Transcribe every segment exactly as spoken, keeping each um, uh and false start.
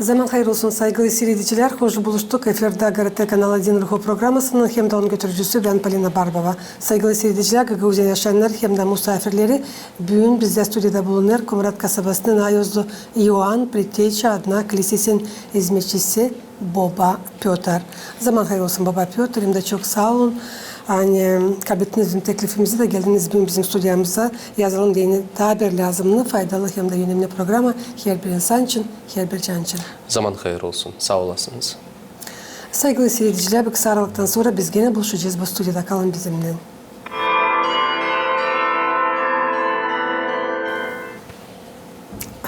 Zaman hayır olsun, saygılı siiredicilär. Hoş buluştuk. Efirdä GRT Kanal Odin Ruhu programasının hem dä onun götürücüsü bän, Polina Barbova. Saygılı siiredicilär, Gagauziyanın yaşayannarı hem dä musaafirleri. Büün bizdä studiyada bulunêr Komrat kasabasının ayuzlu İoan Preteyça adına kilisesin izmetçisi Boba Pötr. Zaman hayır olsun, Boba Pötr, hem dä çok saa olun, ani kablettiniz bizim teklifimizi da geldiniz büün bizim studiyamıza. Yazalım deyni taa bir lääzımnı, faydalı hem dä önemli programa herbir insan için, herbir can için. Zaman hayır olsun, saa olasınız. Saygılı siiredicilär, bir kısa aralıktan sora biz genä buluşacez bu studiyada. Kalın bizimnän.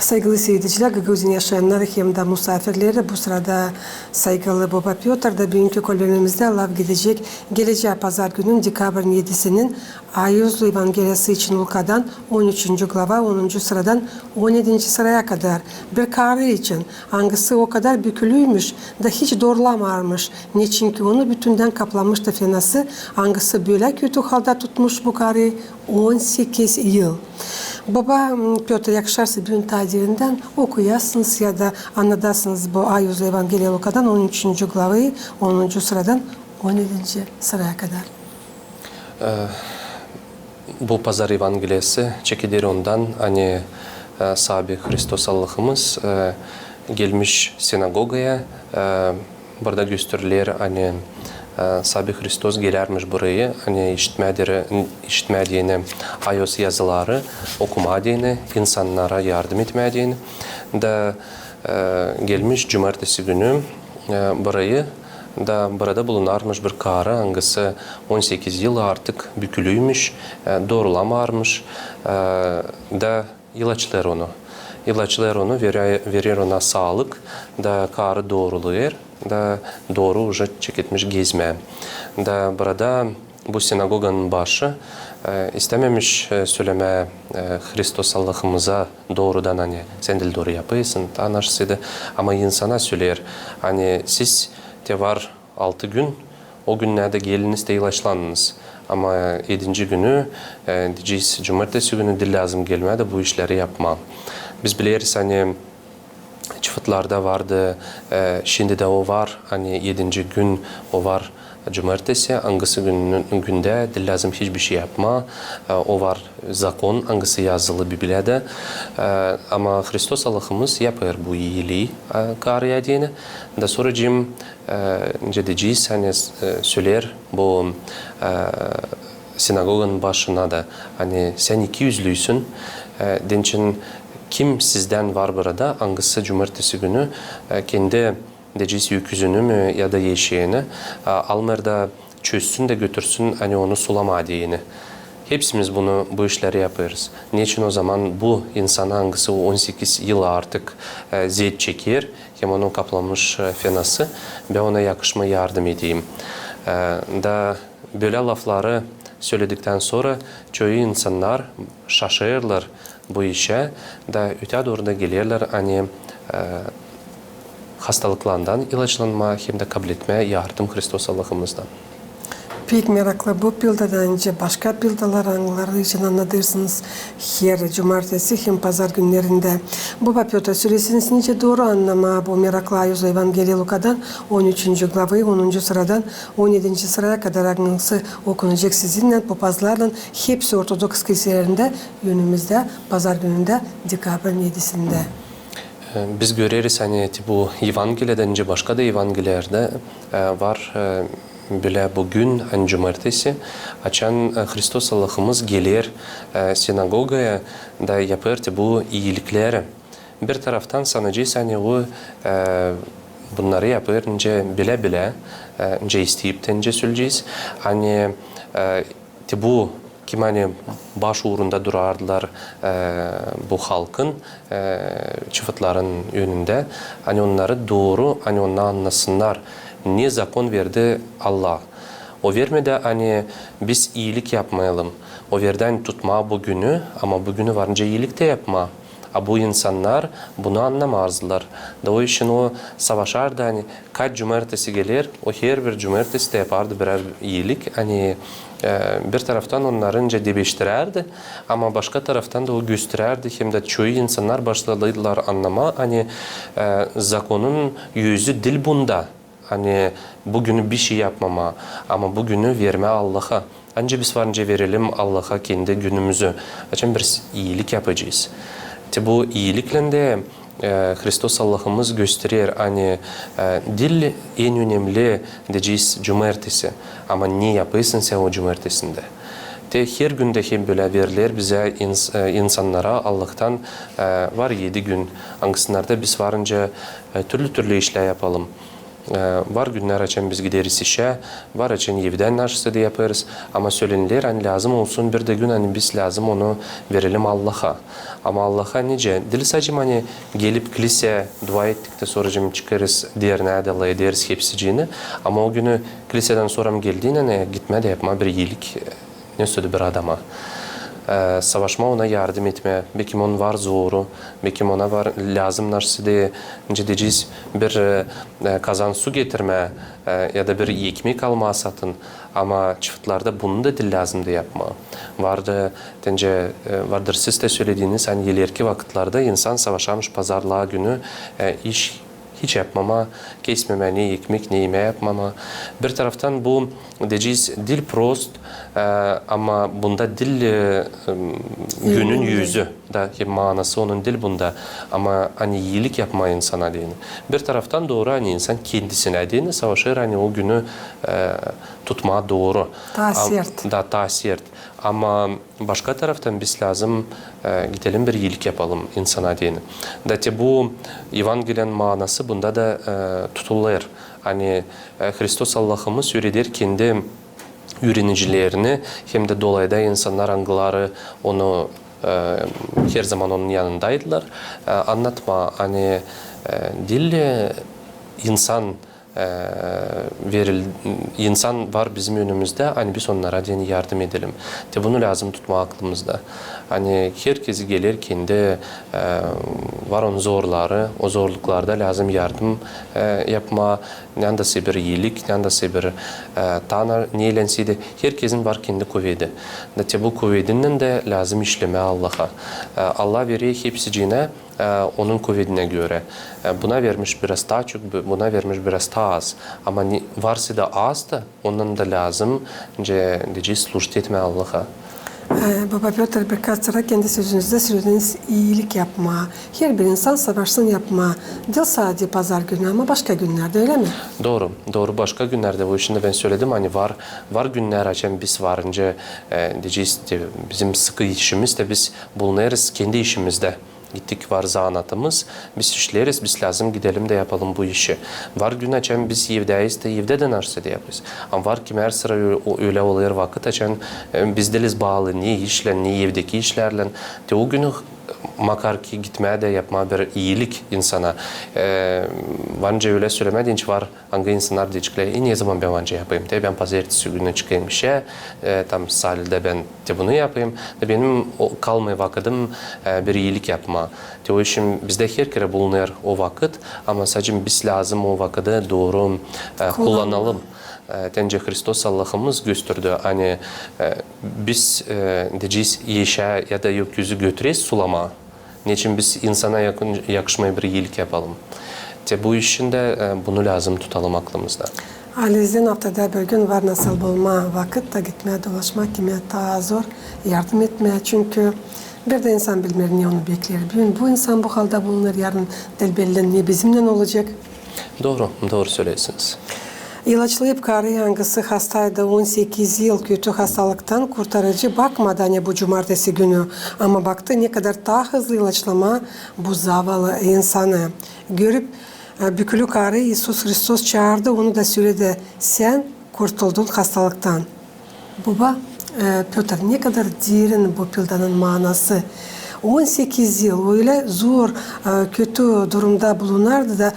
Saygılı siiredicilär, Gagauziyanın yaşayannarı hem dä musaafirleri, bu sırada saygılı Boba Pötr da. Büünkü kolbemimizdä laf gidecek gelecää pazar günün, dekabrın edisinin, ayuzlu Evangeliyası için Lukadan, on üçüncü glava, onuncu sıradan on edinci sıraya kadar. Bir karı için, angısı o kadar bükülüymüş da hiç doorulamêêrmış, neçin ki onu bütündän kaplamıştı fenası, angısı bölä kötü halda tutmuş bu karıyı on sekiz yıl. Boba, m, Pötr, yakışarsa, büün taa derindän okuyasınız ya da annadasınız bu ayuzlu Evangeliyayı Lukadan, on üçüncü glavayı, onuncu sıradan on edinci sıraya kadar. E, bu pazar Evangeliyası çekeder ondan, ani, e, saabi Hristos Allahımız, e, gelmiş sinagogaya, e, burada gösteriler, ani, e, saabi Hristos gelärmiş burayı, ani işitmää deyni, işitmää deyni ayuz yazıları, okumaa deyni, insannara yardım etmää deyni. Da, e, gelmiş cumartesi günü, e, burayı, da burada bulunarmış bir karı, angısı on sekiz yıl artık bükülüymüş, e, doorulamêêrmış, e, da ilaçlêêr onu. İlaçlêêr onu, verer, verer ona saalık, da karı doorulêêr, da dooru uje çeketmiş gezmää. Da burada bu sinagoganın başı, e, istämemiş, e, sölemää, e, Hristos Allahımıza doorudan, ani sän diil dooru yapêrsın, taa naşısıydı. Ama insana söleer, ani siz te var altı gün, o günnerdä geliniz te ilaçlanınız. Ama edinci günü, e, deyecez, cumartesi günü diil lääzım gelmää da bu işleri yapmaa. Biz bileriz, ani çıfıtlarda vardı, e, şindi dä o var, ani edinci gün o var cumartesi, angısı gün, gündä diil lääzım hiçbir şey yapmaa, e, o var zakon, angısı yazılı Bibliyada. E, ama Hristos Allahımız yapêr bu iilii, e, karıya deyni. Da sora deyni, e, nicä deyecez, ani, e, söleer bu, e, sinagoganın başına da, ani sän ikiüzlüysün, e, deyni, kim sizdän var burada, angısı cumartesi günü, e, kendi, deyecez, öküzünü mü ya da eşeeni, e, almêêr da çözsün da götürsün, ani onu sulamaa deyni. Hepsimiz bunu, bu işleri yapêrız. Neçin o zaman bu insana, angısı on sekiz yıl artık, e, zet çeker, hem onu kaplamış, e, fenası, bän ona yakışmêêr yardım edeyim. E, da bölä lafları sölediktän sora çoyu insannar şaşêrlar bu işä, da ötää dooru da gelerlär, ani, e, hastalıklarından ilaçlanmaa hem dä kabletmää yardım Hristos Allahımızdan. Pek meraklı bu pildadan nicä başka pildalar, angıları için annadêrsınız her cumartesi hem pazar günnerindä. Boba Pötr, söleseniz, nicä dooru annamaa bu meraklı ayuzlu Evangeliya Lukadan, on üçüncü glavayı, onuncu sıradan on edinci sıraya kadar, angısı okunacek sizinnän papazlarlan hepsi ortodoks kiliselerindä önümüzdä pazar günündä, dekabrın edisindä. E, biz göreriz, ani te bu Evangeliyadan nicä başka da Evangeliyada, e, var, e, bölä bu gün, ani cumartesi, açan, e, Hristos Allahımız geler, e, sinagogaya da yapêr te bu iilikleri. Bir taraftan sanacez, ani o, e, bunnarı yapêr nicä bilä-bilä, e, nicä isteyip te, nicä söleyecez, ani, e, te bu, kim ani baş uurunda durardılar, e, bu halkın, e, çıfıtların önündä, ani onnarı dooru, ani onnar annasınnar, ne zakon verdi Allah. O vermedi, ani biz iilik yapmayalım. O verdi, ani tutmaa bu günü, ama bu günü var nicä iilik tä yapmaa. A bu insannar bunu annamazdılar. Da o için o savaşardı, ani kaç cumartesi geler, o herbir cumartesi dä yapardı birär iilik, ani, e, bir taraftan onnarı nicä debeştirärdi, ama başka taraftan da o gösterärdi, hem dä çoyu insannar başladılar annamaa, ani, e, zakonun özü diil bunda, ani bu günü bişey yapmamaa, ama bu günü vermää Allaha. Ani biz var nicä verelim Allaha kendi günümüzü, açan biz iilik yapacez. Te bu iiliklän dä, e, Hristos Allahımız gösterer, ani, e, diil en önemli, deyecez, cumartesi, ama ne yapêrsın sän o cumartesindä. Te her gündä hem bölä veriler bizä ins-, e, insannara Allahtan, e, var edi gün, angısınnarda biz var nicä, e, türlü-türlü işlär yapalım. E, var günnär, açan biz gideriz işä, var açan evdän naşey dä yapêrız. Ama söleniler, ani lääzım olsun bir dä gün, ani biz lääzım onu verelim Allaha. Ama Allaha nicä? Diil sade, ani gelip kliseyä dua ettik tä, sora çıkêrız dernää dä, lafederiz hepsicini. Ama o günü klisedän sora geldiynän, e, gitmää dä yapmaa bir iilik, e, nesä dä bir adama. E, savaşmaa ona yardım etmää. Bekim onun var zoru, bekim ona var lääzım naşey dä, nicä deyecez, bir, e, e, kazan su getirmää, e, ya da bir ekmek almaa satın. Ama çıfıtlarda bunu da diil lääzım da yapmaa. Vardı, nicä, e, vardır siz dä sölediniz, ani ilerki vakıtlarda insan savaşarmış pazarlaa günü, e, iş hiç yapmamaa, kesmemää ne ekmek, ne imää yapmamaa. Bir taraftan bu, deyecez, diil prost, e, ama bunda diil, e, m, günün özü da hem maanası onun diil bunda. Ama ani iilik yapmaa insana deyni. Bir taraftan dooru, ani insan kendisinä deyni savaşêr, ani o günü, e, tutmaa dooru. Taa sert. Da taa sert. Ama başka taraftan biz lääzım, e, gidelim bir iilik yapalım insana deyni. Da te bu Evangeliyanın maanası bunda da, e, tutulêr. Ani, e, Hristos Allahımız üüreder kendi üürenicilerini, hem dä dolayda insannar, angıları onu, e, her zaman onun yanındaydılar, e, annatmaa, ani, e, diil, e, insan e, veril-, insan var bizim önümüzdä, ani biz onnara deyni yardım edelim. Te bunu lääzım tutmaa aklımızda. Ani herkezi geler kendi, e, var onun zorları, o zorluklarda lääzım yardım, e, yapmaa, neredäsä bir iilik, neredäsä bir, e, tanar, neylän sade, herkezin var kendi kuvedi. Da te bu kuvedinnän dä lääzım işlemää Allaha. E, Allah verer hepsicinä, e, onun kuvedinä görä. E, buna vermiş biraz taa çok, bu-, buna vermiş biraz taa az. Ama ne, varsa da az da, ondan da lääzım, deyecez, slujit etmää Allaha. E, baba Pötr, birkaç sıra kendi sözünüzdä sölediniz iilik yapmaa. Herbir insan savaşsın yapmaa. Diil sade pazar günü, ama başka günnerdä, ölä mi? Dooru, dooru, başka günnerdä. Bu işindä bän söledim, ani var, var günnär, açan biz var nicä, e, deyecez, te, bizim sıkı işimiz dä biz bulunêrız kendi işimizdä. Gittik, var zanaatımız, biz işleeriz, biz lääzım gidelim dä yapalım bu işi. Var gün, açan biz evdäyiz tä, evdä dä naşey dä yapêrız. Ama var kimär sıra ö-, o-, ölä olêr vakıt, açan, e, biz diiliz baalı ne işlän, ne evdeki işlärlän. Te o günü, makar ki gitmää dä yapmaa bir iilik insana. E, var nicä ölä sölemää deyni var, angı insannar deyecekler, e, ne zaman bän var nicä yapayım? Te bän pazartesi günü çıkayım işä, e, tam saalidä bän te bunu yapayım. Da benim o, kalmêêr vakıdım, e, bir iilik yapmaa. Te o için bizdä her kerä bulunêr o vakıt, ama sade biz lääzım o vakıdı dooru, e, kullanalım. E, te nicä Hristos Allahımız gösterdi, ani, e, biz, e, deyecez, eşä ya da öküzü götüreriz sulamaa. Neçin biz insana yakın, yakışmêêr bir iilik yapalım? Te bu işindä, e, bunu lääzım tutalım aklımızda. Alizdän aftada bir gün var nasıl bulmaa vakıt da gitmää dolaşmaa kimä taa zor, yardım etmää. Çünkü bir dä insan bilmeer, ne onu bekleer. Büün bu insan bu halda bulunêr, yarın diil belli ne bizimnän olacek. Dooru, dooru söleersiniz. İlaçlayıp karıyı, angısı hastaydı on sekiz yıl, kötü hastalıktan, kurtarıcı bakmadı, ani bu cumartesi günü, ama baktı, ne kadar taa hızlı ilaçlamaa bu zavalı insanı. Görüp, e, bükülü karıyı İisus Hristos çaardı, onu da söledi: "Sän kurtuldun hastalıktan." Baba, e, Pötr, ne kadar derin bu pildanın maanası. On sekiz yıl ölä zor, e, kötü durumda bulunardı da,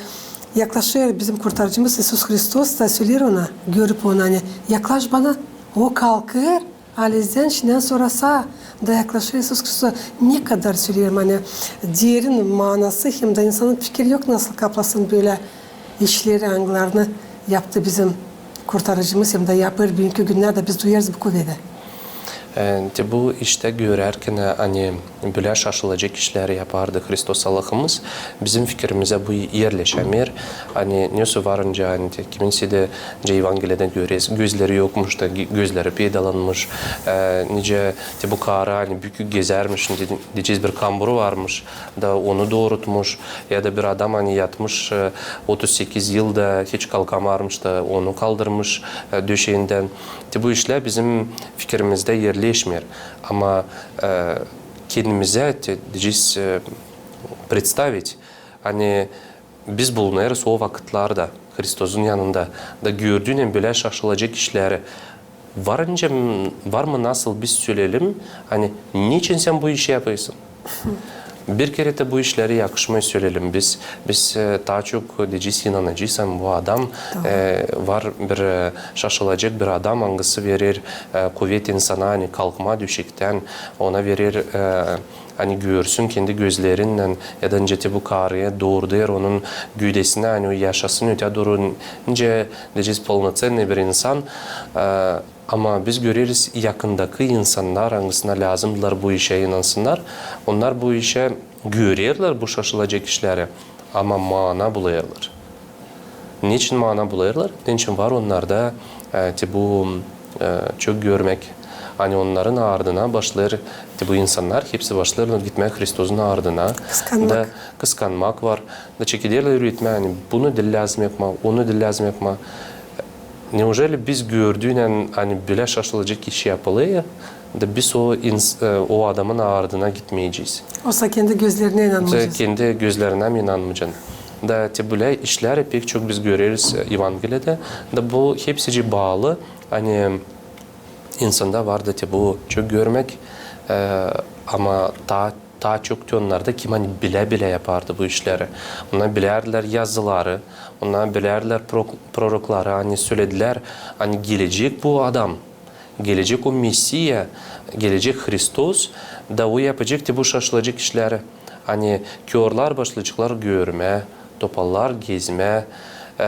yaklaşêr bizim Kurtarıcımız İisus Hristos da söleer ona, görüp onu, ani: "Yaklaş bana." O kalkêr, Halizdän şindän sora saa da yaklaşêr İisus Hristosa, ne kadar söleerim, ani derin maanası hem dä insanın fikiri yok nasıl kaplasın bölä işleri, angılarını yaptı bizim Kurtarıcımız hem dä yapêr büünkü günnerdä, biz duyêrız bu kuvedä. E, te bu iştä görärkän, ani bölä şaşılacek işleri yapardı Hristos Allahımız, bizim fikirimizä bu erleşämeer. Ani nesoy var nicä, ani te kiminsi dä nicä Evangeliyada göreriz, gözleri yokmuş da gö-, gözleri peydalanmış. E, nicä te bu karı, ani bükük gezärmiş, de-, deyecez, bir kamburu varmış da onu doorutmuş. Ya da bir adam, ani yatmış, e, otuz sekiz yıl da hiç kalkamarmış da onu kaldırmış, e, döşeendän. Te bu işlär bizim fikirimizdä erleşmeer. Ama, e, kendimizä te, deyecez, e, представить, ani biz bulunêrız o vakıtlarda Hristosun yanında da gördüynän bölä şaşılacek işleri. Var nicä, var mı nasıl biz söleyelim, ani neçin sän bu işi yapêrsın? Bir kerä dä bu işleri yakışmêêr söleyelim biz. Biz, e, taa çok, deyecez, inanacez, ani bu adam, e, var bir, e, şaşılacek bir adam, angısı verer, e, kuvet insana, ani kalkmaa döşektän, ona verer, e, ani görsün kendi gözlerinnän, ya da nicä te bu karıyı doorudêr onun güüdesinä, ani o yaşasın öteyä dooru, nicä, deyecez, полноценный bir insan. E, ama biz göreriz, yakındakı insannar, angısına lääzımdılar bu işä inansınnar, onnar bu işä görerlär bu şaşılacek işleri, ama maana bulêrlar. Neçin maana bulêrlar? Neçin var onnarda, e, te bu, e, çok görmäk. Ani onnarın ardına başlêêr, te bu insannar hepsi başlêêrlar gitmää Hristosun ardına. Kıskanmak. Da kıskanmak var. Da çekederlär üretmää, ani bunu diil lääzım yapmaa, onu diil lääzım yapmaa. Неужели biz gördüynän, ani bölä şaşılacek iş yapılêr, da biz o ins-, e, o adamın ardına gitmeyecez? Osa kendi gözlerinä inanmayacez. Kendi gözlerinä mi inanmayacan? Da te bölä işleri pek çok biz göreriz, e, Evangeliyada. Da bu hepsicii baalı, ani insanda vardı te bu çok görmäk, e, ama taa, taa çok te onnarda kim, ani bilä-bilä yapardı bu işleri. Onnar bilärdilär yazıları, onnar bilärdilär pro-, prorokları, ani söledilär, ani gelecek bu adam, gelecek o Mesiya, gelecek Hristos, da o yapacek te bu şaşılacek işleri. Ani körlär başlayaceklar görmää, topallar gezmää, e,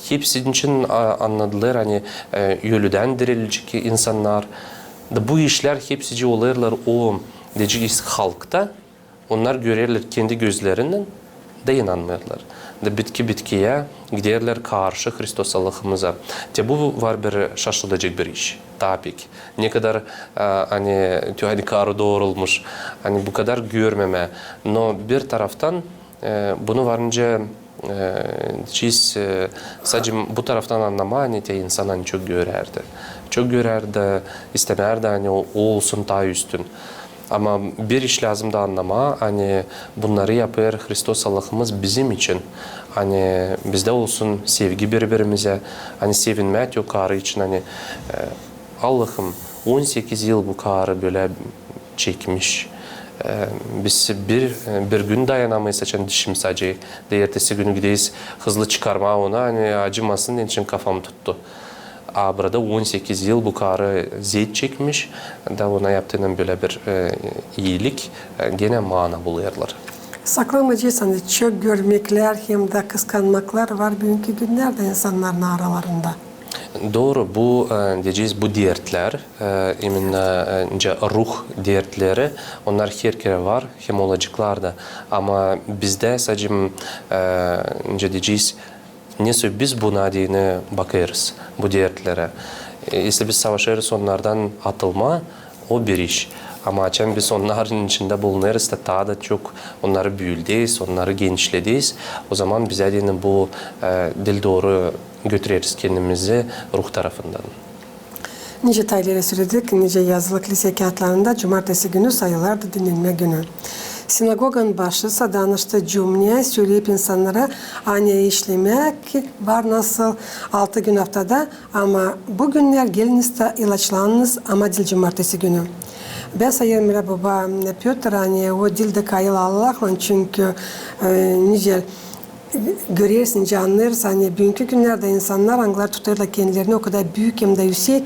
hepsicii, a, annadılar, ani, e, ölüdän dirilecek insannar. Da bu işlär hepsicii olêrlar o, deyecez, halkta. Onnar görerlär kendi gözlerinnän da inanmêêrlar. Da bitki-bitkiyä giderlär karşı Hristos Allahımıza. Te bu var bir şaşılacek bir iş. Taa pek. Ne kadar, e, ani, te, ani karı doorulmuş, ani bu kadar görmemää. No bir taraftan, e, bunu var nicä, e, deyecez, e, sade bu taraftan annamaa, ani te insan, ani çok görärdi. Çok görärdi, istemärdi, ani o, o olsun taa üstün. Ama bir iş lääzım da annamaa, ani bunnarı yapêr Hristos Allahımız bizim için. Ani bizdä olsun sevgi biri-birimizä, ani sevinmää te o karı için, ani, e, Allahım, on sekiz yıl bu karı bölä çekmiş. E, biz bir, e, bir gün dayanamêêrız, açan dişimiz acıyêr. Da ertesi günü gideriz hızlı çıkarmaa onu, ani acımasın, neçin kafam tuttu. A burada on sekiz yıl bu karı zeet çekmiş, da ona yaptıynan bölä bir, e, iilik, e, genä maana bulêrlar. Saklanmayacez, ani çok görmeklär hem dä kıskanmaklar var büünkü günnerdä insannarın aralarında. Dooru, bu, e, deyecez, bu dertlär, e, именно, e, nicä ruh dertleri, onnar her kerä var, hem olaceklar da. Ama bizdä sade, e, nicä deyecez, nesoy biz buna deyni bakêrız, bu dertlerä. E, если biz savaşêrız onnardan atılmaa, o bir iş. Ama açan biz onnarın içindä bulunêrız da, taa da çok onnarı büülderiz, onnarı genişlederiz, ozaman bizä deyni bu, e, diil dooru götüreriz kendimizi ruh tarafından. Nicä taa ileri söledik, nicä yazılı klisä kiyatlarında, cumartesi günü sayılardı dinnenmä günü. Sinagoganın başı sa danıştı cümnä, söleyip insannara, ani işlemäk var nasıl altı gün aftada, ama bu günnär geliniz da ilaçlanınız, ama diil cumartesi günü. Bän sayêrım, baba Pötr, ani o diil dä kayıl Allahlan, çünkü, e, nicä görersin, nicä annêêrsın, ani büünkü günnerdä insannar, angıları tutêrlar kendilerini o kadar büük hem dä üüsek,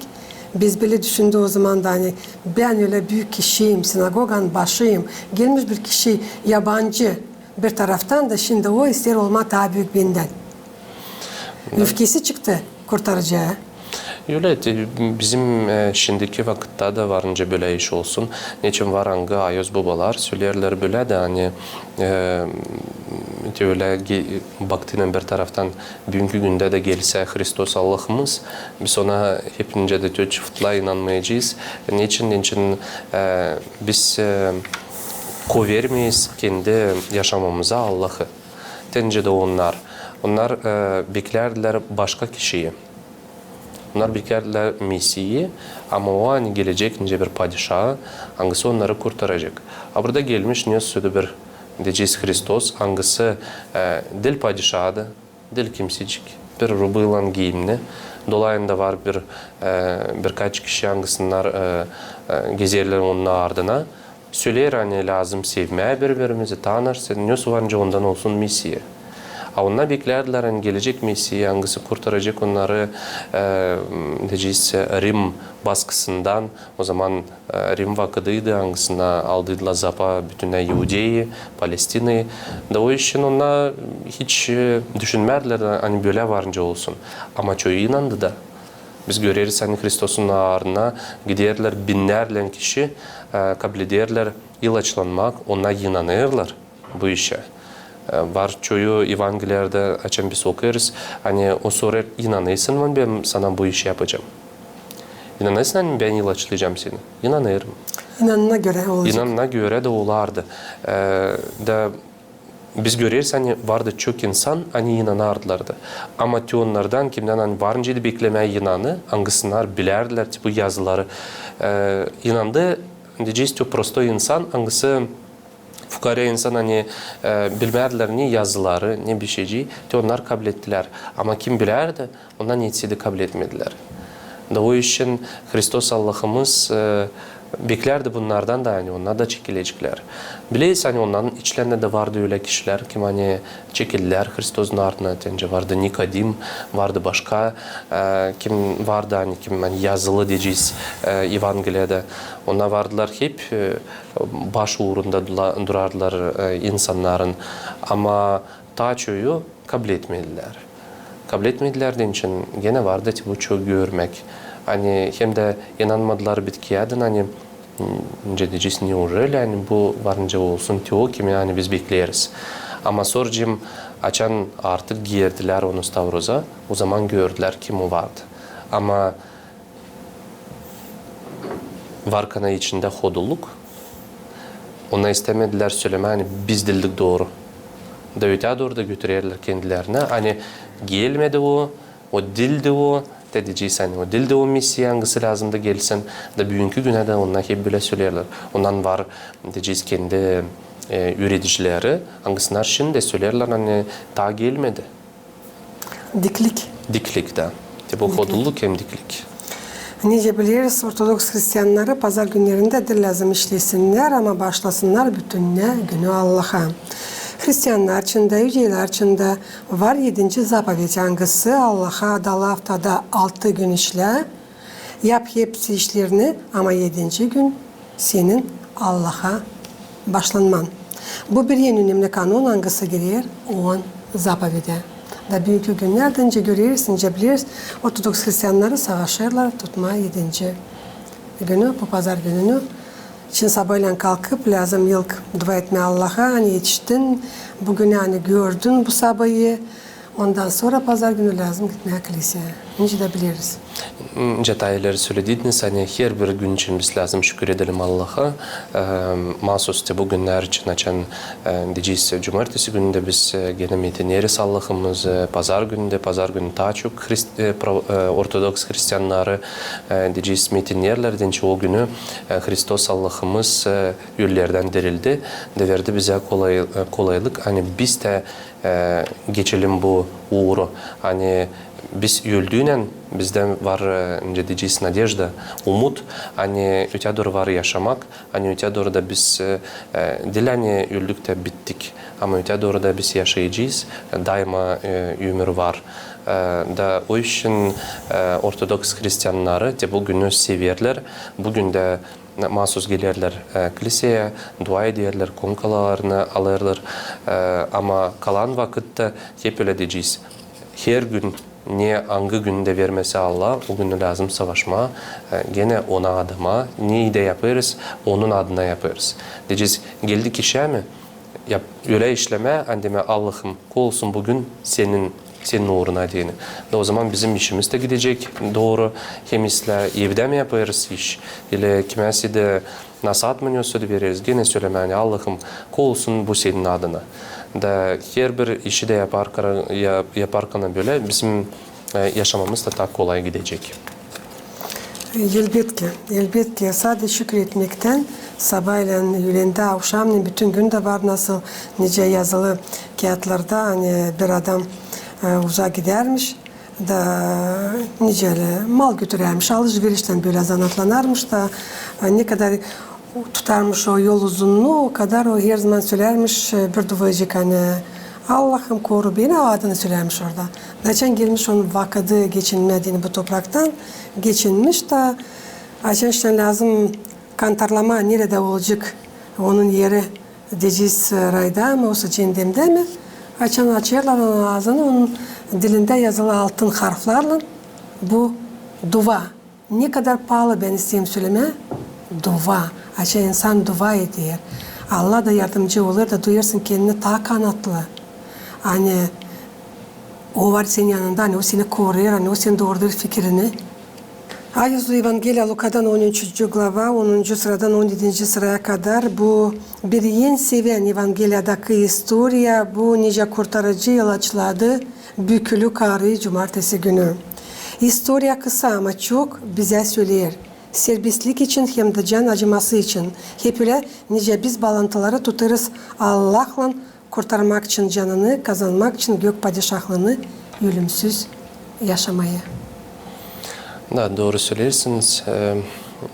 Biz bölä düşündük o zaman da, ani bän ölä büük kişiyim, sinagoganın başıyım, gelmiş bir kişi yabancı bir taraftan da, şindi o isteer olmaa taa büük bendän. Öfkesi çıktı kurtarıcıya. Ölä, te-, bizim, e, şindiki vakıtta da var nicä bölä iş olsun. Neçin var, angı ayaz-bobalar söleerlär bölä dä, ani, e, te ölä ge-, baktıynan bir taraftan, büünkü gündä dä gelse Hristos Allahımız, biz ona hep nicä dä te çıfıtla inanmayacez. Neçin, neçin, e, biz, e, koyvermeeriz kendi yaşamamıza Allahı. Te nicä dä onnar. Onnar, e, beklärdilär başka kişiyi. Onnar beklärdilär Mesiyi, ama o, ani gelecek nicä bir padişa, angısı onnarı kurtaracek. A burada gelmiş nesä bir, deyecez, Hristos, angısı, e, diil padişa da, diil kimsecik, bir rubıylan giimni. Dolayında var bir, e, birkaç kişi, angısınnar, e, e, gezerlär onun ardına. Söleer, ani lääzım sevmää biri-birimizi, tanışsın, nesä var nicä ondan olsun Mesiyi. A onnar beklärdilär, ani gelecek Mesiyi, angısı kurtaracek onnarı, e, deyecez, Rim baskısından. O zaman, e, Rim vakıdıydı, angısına aldıydılar zapa bütünnä İudeyi, Palestinayı. Da o için onnar hiç, e, düşünmärdilär, ani bölä var nicä olsun. Ama çoyu inandı da. Biz göreriz, ani Hristosun ardına giderdilär binnärlän kişi, e, kablederlär ilaçlanmak, onnar inanêrlar bu işä. E, var çoyu Evangeliyalarda, açan biz okuyêrız, ani o sorar: "İnanêrsın mı, ani bän sana bu işi yapacam? İnanêrsın, ani bän ilaçlayacam seni?" "İnanêrım." İnanına görä olacek. İnanına görä dä olardı. E, da biz göreriz, ani vardı çok insan, ani inanardılar da. Ama te onnardan, kimdän, ani var nicä dä beklemää inanı, angısınnar bilärdilär, te bu yazıları, e, inandı, deyecez, te prostoy insan, angısı fukarä insan, ani, e, bilmärdilär ne yazıları, ne bişeycii, te onnar kablettilär. Ama kim bilärdi, onnar neçin dä kabletmedilär. Da o için Hristos Allahımız, e, beklärdi bunnardan da, ani onnar da çekilecklär. Bileyiz, ani onnarın içlerindä dä vardı ölä kişilär, kim, ani çekildilär Hristosun ardına, te nicä vardı Nikodim, vardı başka, e, kim vardı, ani kim, ani yazılı, deyecez, e, Evangeliyada. Onnar vardılar hep, e, baş uurunda dula-, durardılar, e, insannarın. Ama taa çoyu kabletmedilär. Kabletmedilär deyni için genä vardı te bu çok görmäk. Ani hem dä inanmadılar bitkiyädän, ani, m, nicä deyecez, neujeli, ani bu var nicä olsun te o, kimi, ani biz bekleriz. Ama sora, açan artık gierdilär onu stavroza, o zaman gördülär, kim o vardı. Ama var kana içindä hodulluk. Onnar istämedilär sölemää, ani biz diildik dooru. Da ötää dooru da götürerlär kendilerinä, ani gelmedi o, o diildi o, te deyecez, ani o diildi o Mesiya, angısı lääzımdı gelsin. Da büünkü günä dä onnar hep bölä söleerlär. Onnar var, deyecez, kendi, e, üüredicileri, angısınnar şindi dä söleerlär, ani taa gelmedi. Diklik. Diklik, da. Te bu hodulluk hem diklik. Nicä bileriz, ortodoks hristiannarı pazar günnerindä diil lääzım işlesinnär, ama başlasınnar bütünnä günü Allaha. Hristiannar içindä, iudeylär içindä var edinci zapoved, angısı Allaha adalı: aftada altı gün işlä, yap hepsi işlerini, ama edinci gün senin Allaha başlanman. Bu bir en önemli kanon, angısı girer on zapovedä. Da büünkü günnerdä nicä göreriz, nicä bileriz, ortodoks hristiannarı savaşêrlar tutmaa edinci günü, bu pazar gününü. İçün sabaylän kalkıp lääzım ilk dua etmää Allaha, ani etiştin bu günä, ani gördün bu sabayı. Ondan sora pazar günü lääzım gitmää kliseyä. Nicä dä bileriz. Nicä taa ileri sölediydiniz, ani herbir gün için biz lääzım şükür edelim Allaha. E, maasuz te bu günnär için, açan, e, deyecez, cumartesi günündä biz, e, genä metinneriz Allahımızı, e, pazar günündä, pazar günü taa çok hrist-, e, pro-, e, ortodoks hristiannarı, e, deyecez, metinnerlär, deyni için o günü, e, Hristos Allahımız, e, ölülerdän dirildi da verdi bizä kolay-, e, kolaylık, ani biz dä e, geçelim bu uuru. Ani biz öldüynän bizdä var, e, nicä deyecez, nadejda, umut, ani ötää dooru var yaşamak, ani ötää dooru da biz, e, e, diil ani öldük dä bittik, ama ötää dooru da biz yaşayacez, e, daima, e, ömür var. E, da o için, e, ortodoks hristiyannarı te bu günü severlär. Bu gün dä maasuz gelerlär, e, kliseyä, dua ederlär, konkalarını alêrlar. E, ama kalan vakıtta hep ölä deyecez. Her gün, ne angı gün dä vermesä Allah, o günü lääzım savaşmaa, e, genä ona adamaa, ne dä yapêrız, onun adına yapêrız. Deyecez, geldik işä mi, yap-, ölä işlemää, ani demää, Allahım, kolsun bu gün senin, senin uuruna deyni. Da o zaman bizim işimiz dä gidecek dooru, hem islää evdä mi yapêrız iş, ili kimäsä dä nasaat mı ne söz vereriz, genä sölemää, ani Allahım, kolsun bu senin adına. Da herbir işi dä yaparka-, ya-, yaparkana bölä bizim, e, yaşamamız da taa kolay gidecek. Elbetki, elbetki, sade şükür etmektän sabaalän, üülendä, avşamnän, bütün gün dä var nasıl, nicä yazılı kiyatlarda, ani bir adam, e, uzak gidärmiş, da nicä ölä mal götürärmiş, alış-verişlän bölä zanaatlanarmış da, e, ne kadar tutarmış o yol uzunnuu, o kadar o herzaman sölärmiş, e, bir duacık, ani Allahım, koru beni, o adını sölärmiş orada. Da açan gelmiş onun vakıdı geçinmää deyni bu topraktan, geçinmiş da, açan iştän lääzım kantarlamaa, neredä olacek onun eri, deyecez, e, rayda mı, osa cendemdä mi. Açan açêrlar onun aazını, onun dilindä yazılı altın harflarlan bu dua. Ne kadar paalı, bän isteerim sölemää, dua. Açan insan dua eder, Allah da yardımcı olêr da duyêrsın kendini taa kanatlı. Ani o var senin yanında, ani o seni koruyêr, ani o seni doordurêr fikirini. Aydın, Evangeliya Lukadan on üçüncü glava, onuncu sıradan on edinci sıraya kadar. Bu bir en sevän Evangeliyadakı istoriya, bu nicä kurtarıcı ilaçladı bükülü karıyı cumartesi günü. İstoriya kısa, ama çok bizä söleer. Serbestlik için hem dä can acıması için. Hep ölä, nicä biz baalantıları tutêrız Allahlan, kurtarmak için canını, kazanmak için gök padişahlıını, ölümsüz yaşamayı. Da, dooru söleersiniz. E,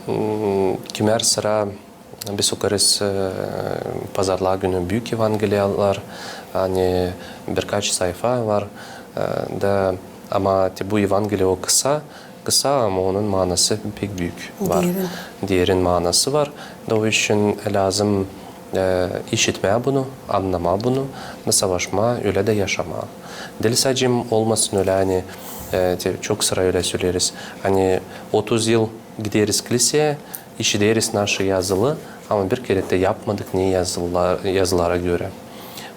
m, kimär sıra biz okêrız, e, pazarlar günü büük Evangeliyalar, ani birkaç sayfa var, e, da, ama te bu Evangeliya o kısa, kısa, ama onun maanası pek büük var. Derin. Derin maanası var. Da o için lääzım, e, işitmää bunu, annamaa bunu, da savaşmaa, ölä dä yaşamaa. Diil sade olmasın ölä, ani, e, te çok sıra ölä söleeriz, ani otuz yıl gideriz kliseyä, işideriz naşı yazılı, ama bir kerä dä yapmadık ne yazıla-, yazılara görä.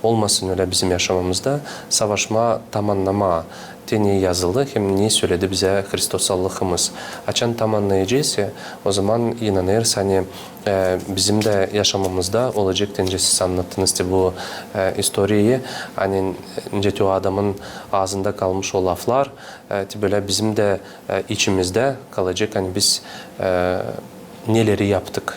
Olmasın ölä bizim yaşamamızda, savaşmaa, tamannamaa te ne yazılı hem ne söledi bizä Hristos Allahımız. Açan tamannayacez, e, o zaman inanêrız, ani, e, bizim dä yaşamamızda olacek, te nicä siz annattınız te bu, e, istoriyayı, ani, e, nicä te o adamın aazında kalmış o laflar, e, te bölä bizim dä, e, içimizdä kalacek, ani biz, e, neleri yaptık,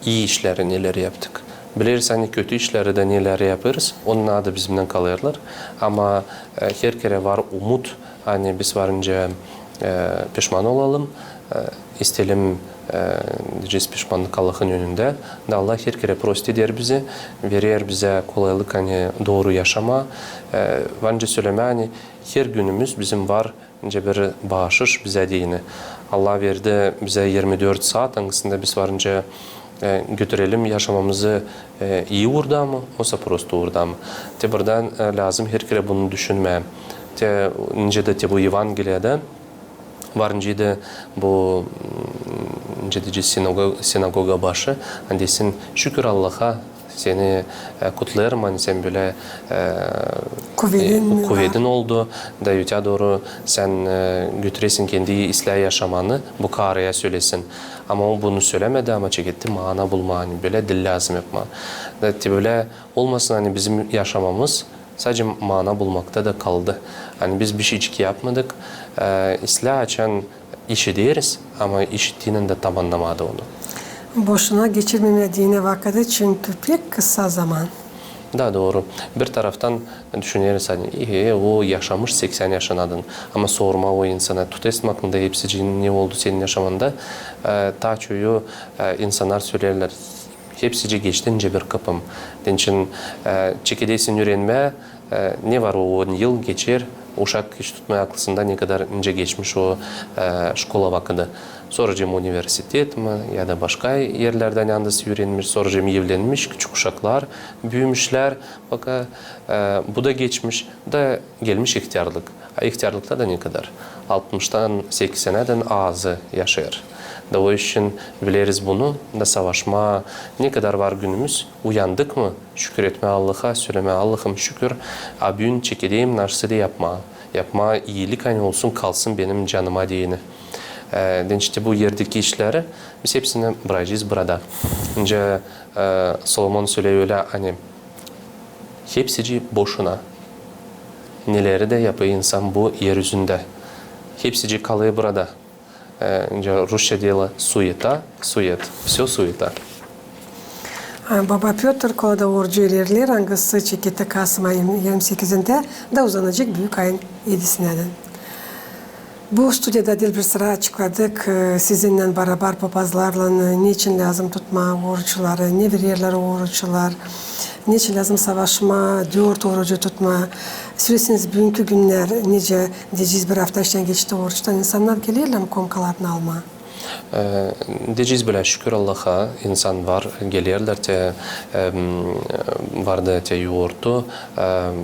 ii işleri neleri yaptık. Bileriz, ani kötü işleri dä neleri yapêrız, onnar da bizimnän kalêrlar. Ama, e, her kerä var umut, ani biz varınca, e, pişman olalım, e, isteyelim, e, deyecez, pişmannık Allahın önündä. Da Allah her kerä prost eder bizi, verer bizä kolaylık, ani dooru yaşamaa. E, varınca sölemää, ani her günümüz bizim var nicä bir baaşış bizä deyni. Allah verdi bizä irmi dört saat, angısında biz varınca, e, götürelim yaşamamızı, e, ii uurda mı, osa prost uurda mı. Te buradan, e, lääzım her kerä bunu düşünmää. Te, nicä dä te bu Evangeliyada varınca da bu, m, nicä deyecez, sinagoga, sinagoga başı, ani desin, şükür Allaha, seni, e, kutlêêrım, ani sän bölä, e, kuvedin, e, kuvedin oldu, da ötää dooru sän, e, götüresin kendi islää yaşamanı, bu karıya sölesin. Ama o bunu sölämedi, ama çeketti maana bulmaa, ani bölä diil lääzım yapmaa. Da te bölä olmasın, ani bizim yaşamamız sade maana bulmakta da kaldı. Ani biz bişeycik yapmadık, e, islää açan işideriz, ama işittiynän dä tamannamaa da onu. Boşuna geçirmemää deyni vakıdı, çünkü pek kısa zaman. Da, dooru. Bir taraftan düşüneriz, ani, e, o yaşamış seksän yaşınadın. Ama sormaa o insana, tutêrsın aklında hepsicii, ne oldu senin yaşamanda? E, taa çoyu, e, insannar söleerlär, hepsicii geçti nicä bir kapım. Deyni için, e, çekedäsin üürenmää, E, ne var o on yıl geçer, uşak hiç tutmêêr aklısında, ne kadar nicä geçmiş o, e, şkola vakıdı. Soracem, universitet mi ya da başka erlerdän andası üürenmiş, soracem, evlenmiş, küçük uşaklar, büüymüşlär, baka, e, bu da geçmiş, da gelmiş ihtärlık. A ihtärlıkta da ne kadar? Altmıştan seksenädän azı yaşêêr. Da o için bileriz bunu, da savaşmaa, ne kadar var günümüz, uyandık mı? Şükür etmää Allaha, sölemää: Allahım, şükür, a büün çekedeyim naşey da yapmaa. Yapmaa iilik, ani olsun, kalsın benim canıma deyni. E, deyni işte bu erdeki işleri biz hepsini bıracez burada. Nicä, e, Solomon söley ölä, ani hepsicii boşuna. Neleri dä yapêr insan bu er üzündä, hepsicii kalêr burada. E, nicä rusça deerlär, суета, сует. Всё суета. A, baba Pötr, kolada orucu ilerleer, angısı çekeder kasım ayın irmi sekizindä, da uzanacek büük ayın edisinädän. Bu studiyada diil bir sıra açıkladık, e, sizinnän barabar popazlarlan, e, neçin lääzım tutmaa oruçları, ne vererlär oruçlar, neçin lääzım savaşmaa dört orucu tutmaa. Söläseniz, büünkü günnär nicä, deyecez, bir afta iştän geçti oruçtan, insannar gelerlär mi komkalarını almaa? E, deyecez bölä, şükür Allaha, insan var, gelerlär te, em, vardı te yourtu, em,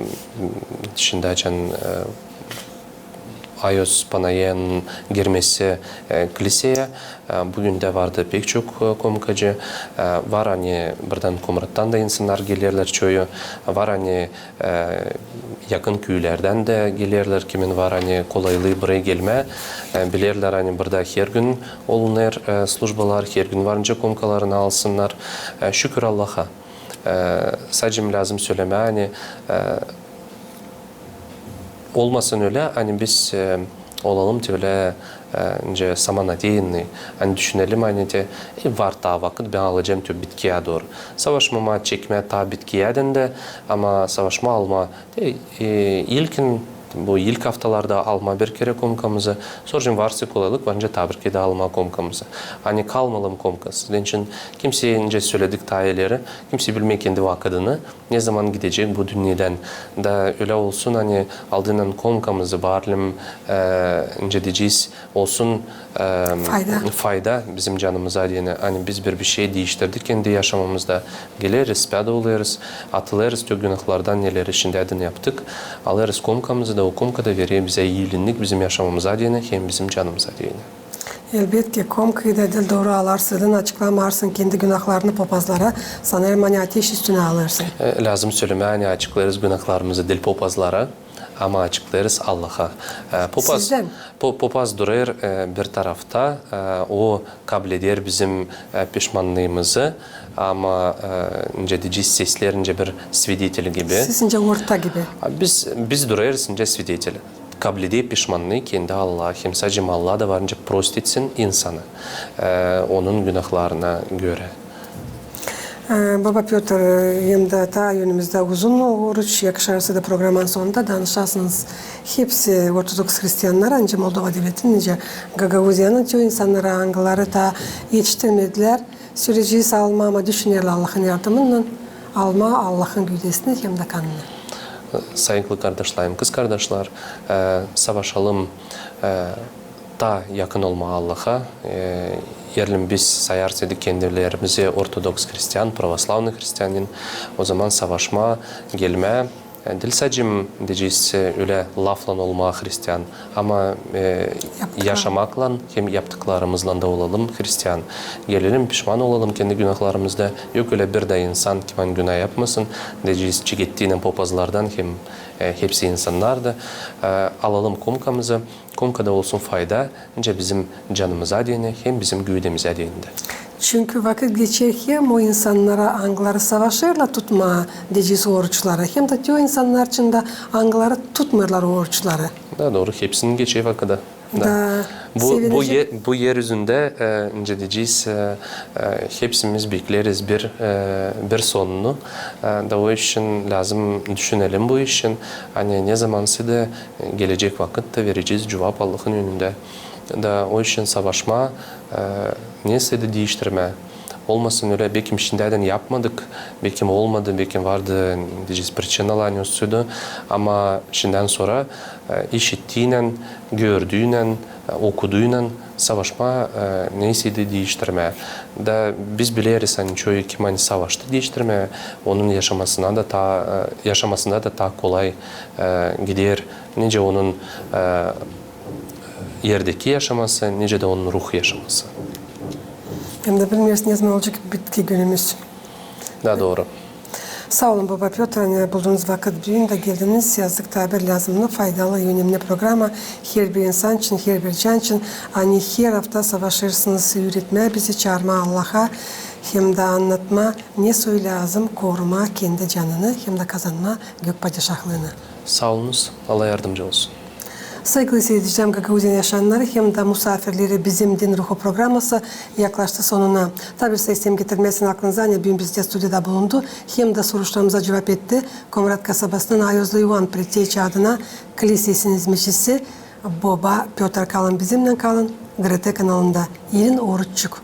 şindi açan, e, Ayos Panayenın girmesi, e, kliseyä, e, büün dä vardı pek çok, e, komkacı, e, var, ani buradan Komrattan da insannar gelerlär çoyu, var, ani e, yakın küülerdän dä gelerlär, kimin var, ani kolaylıı burayı gelmää. E, bilerlär, ani burada hergün olunêr, e, slujbalar, hergün var nicä komkalarını alsınnar. E, şükür Allaha. E, sade lääzım sölemää, ani, e, olmasın ölä, ani biz, e, olalım te ölä, e, nicä самонадеянный, ani düşünelim, ani te, e, var taa vakıt, bän alacam te bitkiyä dooru. Savaşmamaa çekmää taa bitkiyädän dä, ama savaşmaa almaa te, e, ilkin, bu ilk aftalarda almaa bir kerä komkamızı, sora varsa kolaylık, var nicä taa bir kerä dä almaa komkamızı. Ani kalmayalım komkasız. Deyni için kimsey, nicä söledik taa ileri, kimsey bilmeer kendi vakıdını, ne zaman gidecek bu dünnedän. Da ölä olsun, ani aldıynan komkamızı baarelim, e, nicä deyecez, olsun, e, fayda. Fayda bizim canımıza deyni. Ani biz bir, bir şey diiştirdik kendi yaşamamızda. Geleriz, pää da olêrız, atılêrız te günahlardan, neleri şindiyädän yaptık. Alêrız komkamızı da, o komka da verer bizä iilik bizim yaşamamıza deyni hem bizim canımıza deyni. Elbetki, komkayı da diil dooru alarsan, açıklamêêrsın kendi günahlarını popazlara, sanêrım, ani ateş üstünä alêrsın. E, lääzım sölemää, ani açıklêêrız günahlarımızı diil popazlara, ama açıklêêrız Allaha. E, popaz, sizdän. Po-, popaz durêr, e, bir tarafta, e, o kableder bizim, e, pişmannıımızı, ama, e, nicä deyecez, sesleer nicä bir svedeteli gibi. Siz nicä orta gibi. A, biz, biz durêrız nicä svedeteli. Kableder pişmannıı kendi Allaha, hem sade Allah da var nicä prost etsin insanı, e, onun günahlarına görä. E, baba Pötr, e, hem dä taa önümüzdä uzun oruç, yakışarsa da programanın sonunda danışasınız hepsi ortodoks hristiyannara, nicä Moldova devletinin, nicä Gagauziyanın te o insannara, angıları taa etiştirmedilär, söleyecez almaa, ama düşünerlär Allahın yardımınnan almaa Allahın güüdesini hem dä kanını. Saygılı kardaşlarım, kızkardaşlar, e, savaşalım, e, taa yakın olmaa Allaha. E, eer biz sayarsaydık kendilerimizi ortodoks hristiyan, pravoslavnıy hristiyan, o zaman savaşmaa, gelmää, e, diil sade deyecez, e, ölä laflan olmaa hristiyan, ama, e, yaşamaklan hem yaptıklarımızlan da olalım hristiyan. Gelelim, pişman olalım kendi günahlarımızda. Yok ölä bir dä insan, kim ani günah yapmasın, deyecez, çekettiynän popazlardan hem, e, hepsi insannar da, e, alalım komkamızı. Komkada olsun fayda, nicä bizim canımıza deyni hem bizim güüdemizä deyni dä. Çünkü vakıt geçer hem o insannara, angıları savaşêrlar tutmaa deyecez oruçları, hem dä te o insannar için dä, angıları tutmêêrlar oruçları. Da dooru, hepsinin geçer vakıdı. Da. Da bu, bu sevinecek. Ye-, bu er üzündä, e, nicä deyecez, e, e, hepsimiz bekleriz bir, e, bir sonunu. E, da o için lääzım düşünelim bu işin. Ani ne zamansa da gelecek vakıtta verecez cuvap Allahın önündä. Da o için savaşmaa, e, nesä dä diiştirmää. Olmasın ölä, bekim şindän yapmadık, bekim olmadı, bekim vardı, deyecez, pričinalar, ne olsaydı. Ama şindän sora, e, işittiynän, gördüynän, e, okuduynän savaşmaa, e, neysä diiştirmää. Da biz bileriz, ani çoyu kim ani savaştı diiştirmää, onun yaşamasına da taa, e, yaşamasında da taa kolay, e, gider, nicä onun, e, erdeki yaşaması, nicä dä onun ruh yaşaması. Hem dä bilmeeriz, ne zaman olacek bitki günümüz. Da dooru. Saa olun, baba Pötr, ani buldunuz vakıt büün da geldiniz. Yazdık taa bir lääzımnı, faydalı, önemni programa. Herbir insan için, herbir can için, ani her afta savaşêrsınız üüretmää bizi, çaarmaa Allaha, hem dä annatmaa, nesoy lääzım korumaa kendi canını hem dä kazanmaa gök padişahlıını. Saa olunuz, Allah yardımcı olsun. Saygılı siiredicilär, Gagauziyanın yaşayannarı hem dä musaafirleri, "Bizim din ruhu" programası yaklaştı sonuna. Taa bir sayı istem getirmäsin aklınıza, ani büün bizdä studiyada bulundu hem dä soruşlarımıza cuvap etti Komrat kasabasının Ayozlu İvan Preteçi adına klisesinin izmetçisi boba Pötr. Kalın bizimnän, kalın GRT kanalında. İlin oruççuk.